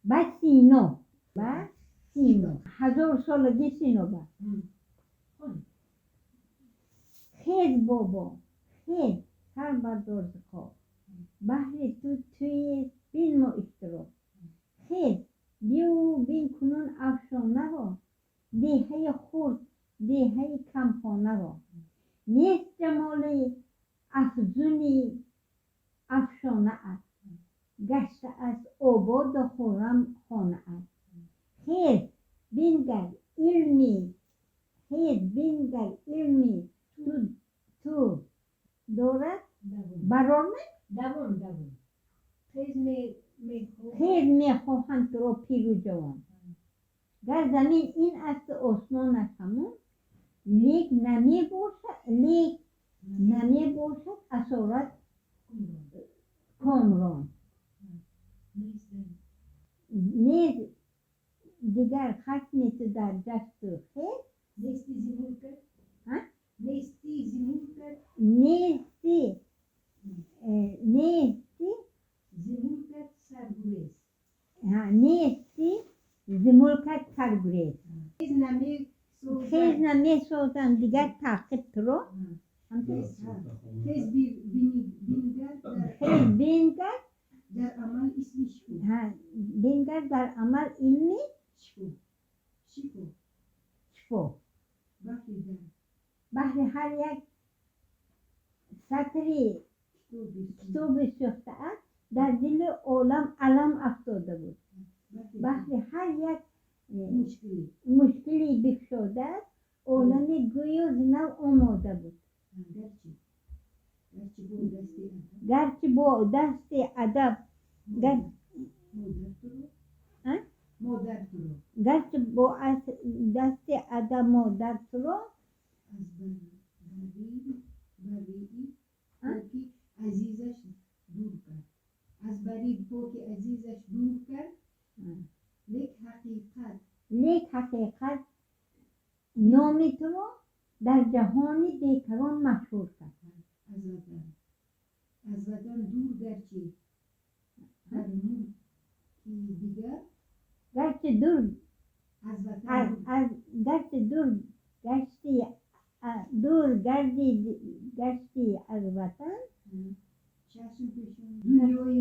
Ба Сино, ба Сино, ҳазорсолаги Сино ба. Хез, бобо, хез, сар бардор зи хок, баҳри ту тӯест, бинмо иштирок. Хез, биёву бин кунун Афшонаро, деҳаи хурд, деҳаи камхонаро. Нест ҷамоли афзуни Афшонаат, гаштааст ободу хуррам хонаат. Хез, бингар илми, хез, бингар, илми ту дорад барорме. Давом, давом. Хез мехоҳ. Хез, мехоҳанд туро пиру ҷавон. Гар замин ин асту осмонаш ҳамон, лек намебошад, лек намебошад асорат комрон. Нез дигар хасми ту дар ҷасту хез. Нести зи мулкат. Ҳа? Нести зи мулкат. Нести, нести. Зи мулкат саргурез. Ҳа, нести зи мулкат саргурез. Хез намесозад. Хез, намесозанд дигар таъқиб туро. Хез, бингар дар Хез, бингар. Дар амал исми шифо. Ҳа, бингар дар амал илми шифо, шифо. Шифо. Баҳри дар Баҳри ҳар як сатри китоби китоби сӯхтаат дар дили олам алам афтода буд. Баҳри ҳар як мушкилӣ мушкиле бикушодааст, олами гӯё зи нав омода буд. Гарчи бо дасти адаб. Гарчи бо дасти адаб гар Модар туро. А? Модар туро. Гарчи бо дасти адаб модар туро аз барии А? поки азизаш дур кард, аз бари поки азизаш дур кард, лек ҳақиқат лек ҳақиқат номи туро дар ҷаҳони бекарон машҳур кард. Аз ватан дур гарчи, дар мулки дигар. Гарчи дур аз ватан аз дур аз гарчи дур гашти, дур гарди гашти аз ватан. Чашм пӯшон дунёи